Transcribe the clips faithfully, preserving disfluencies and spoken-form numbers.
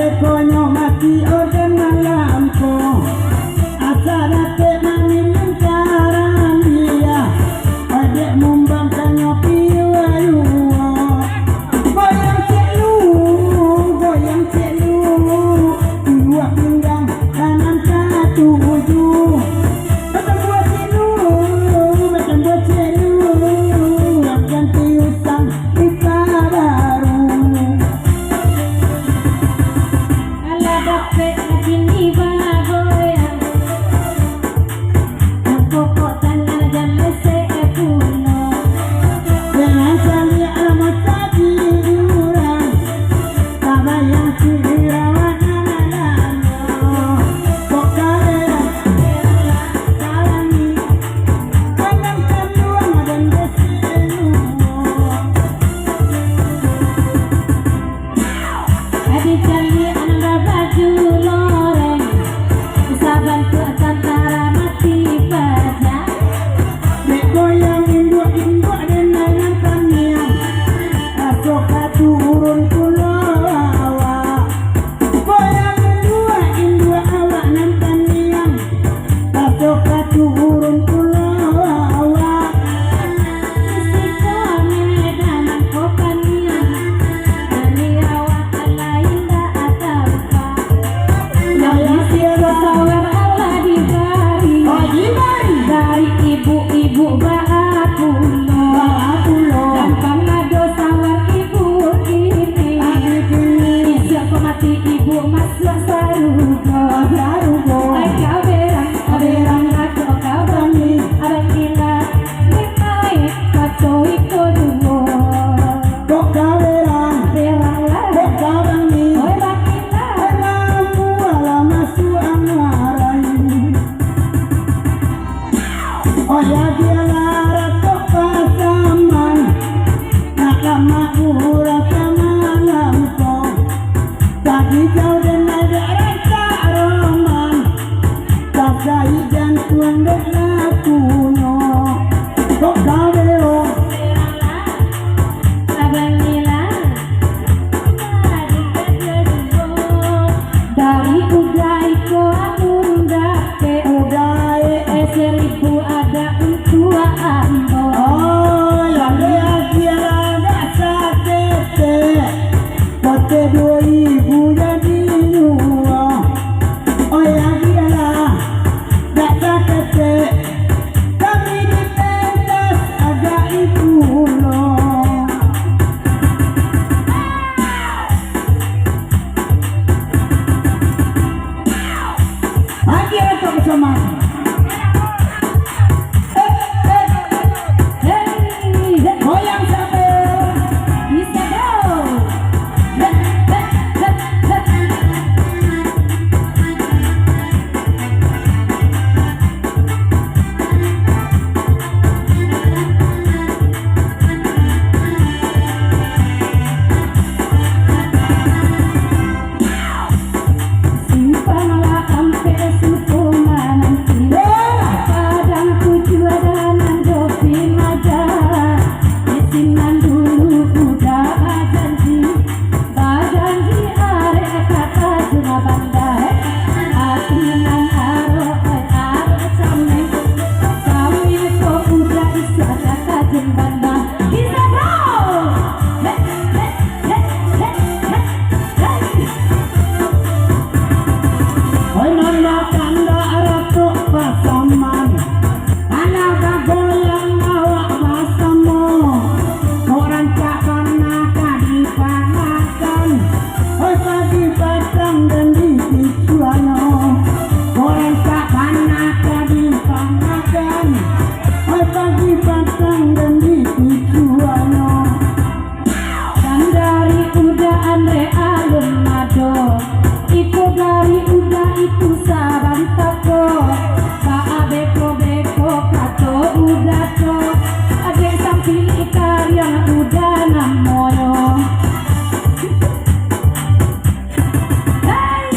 Konyo mati ode malam ko, asa dapek maminum karambia, ode mumbang kanyo piwa luo. Goyang cek lu, goyang cek lu, dua pinggang kanan katuju. Macam buah cek lu, macam buah cek lu, ganti usang di baru. Alah dapek kini bagoyang, nang pokok tangan jan lesek pulo. Jangan caliak amat tadi urang, tabayang si irawan nan ado. Kok kalian salangi, pandang saluang dan besi. Adi caliak nan babaju loreng, sabantuak tantara mati paja. Dek goyang induak-induak den nan taniang, raso ka turun pulo awak. Goyang induak-induak awak nan taniang, raso ka turun pulo awak. Siko medan ko paniang, dari awak lain dak ada. Sawar alah dibari, oh, dibari. Dari ibu-ibu baapulo, baapulo. Dan pangado sawar ibu kini. Adi kini. Isuak ko mati ibu masuak sarugo. Sarugo. Ai kaberang, kaberang, kato kabang ni, abang ila, ni ai, kato iko duo. Kok kaberang? Berang lah. Kok kabang ni? Oi, bang ila. Oi, ramu alah masuak amarai. Oi, agiah lah ratok pasaman. Nak lamak murah samalam ko. Tadi jauh den adak rancak roman. Tasai jantuang dek lakunyo. Kok kabeo? Dari udai ko amun dapek. Udai. Eh, seribu ada untuak ambo. Oh, yang dia agak saketek. Pake duo ribu jadi duo. Oi, agiahlah, dak saketek, kami di pentas agak ikulo. Agiah tu bersama. Goyang sambil bisa dong. Simpang lah ampek suko mananti. Padang tujuah danan dopi maja. Di sinan dulu udah bajanji. Bajanji arek kata juma bandai. Ati nan arok, eh, arok cameh. Kami ko udah isuak kata jum bandai. Bisa, bro? Hei, hei, hei, hei, hei. Oi, nanda tanda ratok pasaman. Alah bagoyang awak basamo. Kok rancak bana ka dipanakan. Oi, pagi patang dan di picuano. Kok rancak bana ka dipanakan. Oi, pagi patang dan di picuano. Kan dari udah Andre alun ado, iko dari udah itu sabantako. Baa beko-beko kato udah to, adek sampilik kariang udah namonyo. Hei!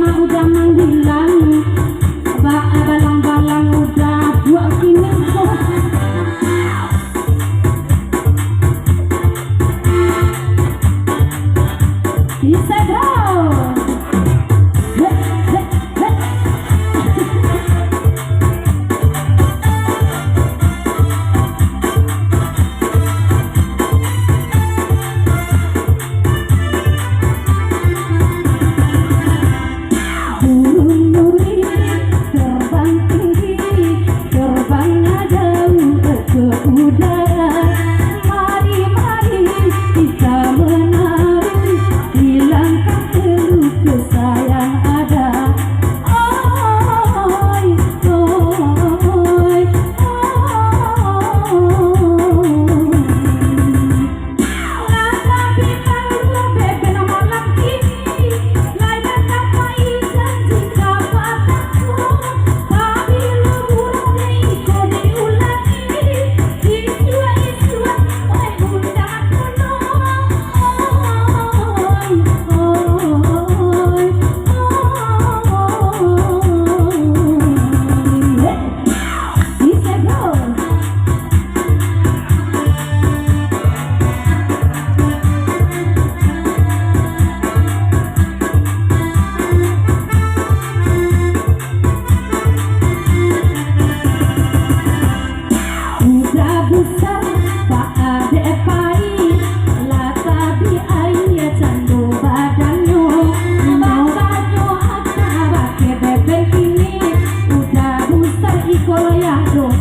Udah manggilang, ba-, balang-balang udah buak kini. Bisa, bro. Hei, hei, hei. Burung nuri terbang tinggi, terbangnya jauh ke udara. Mari, mari kita menari, hilangkan keluh kesah yang ada. Oi, oi, oi. Udah besar, Pak Adek Pai, lah tabi aia cando badannyo. Batanyo aka bakeh beben kini, udah besar iko layah doh.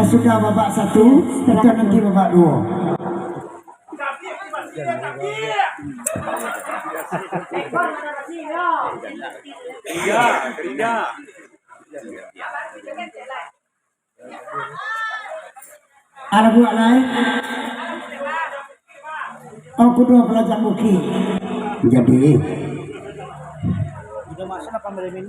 Sudah babak satu, kita nanti babak dua. Iya, iya. Ada buat lain? Oh, kudo belajar bukit. Jadi.